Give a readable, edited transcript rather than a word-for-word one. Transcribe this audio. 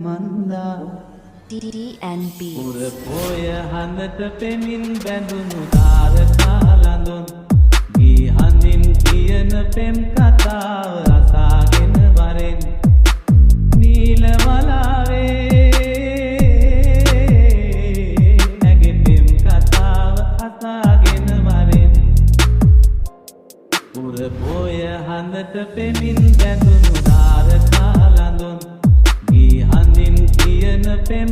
මන්දා. DNB. පුර පෝය හඳට පෙමින් බැඳුණු තාරකා ළඳුන්, ගී හඳින් කියන පෙම් කතාව අසාගෙන වරෙන්. නීල වලාවේ ඇගේ පෙම් කතාව අසාගෙන වරෙන්. පුර පෝය හඳට පෙමින් බැඳුණු තාරකා ළඳුන්, ගී හඳින් කියන පෙම්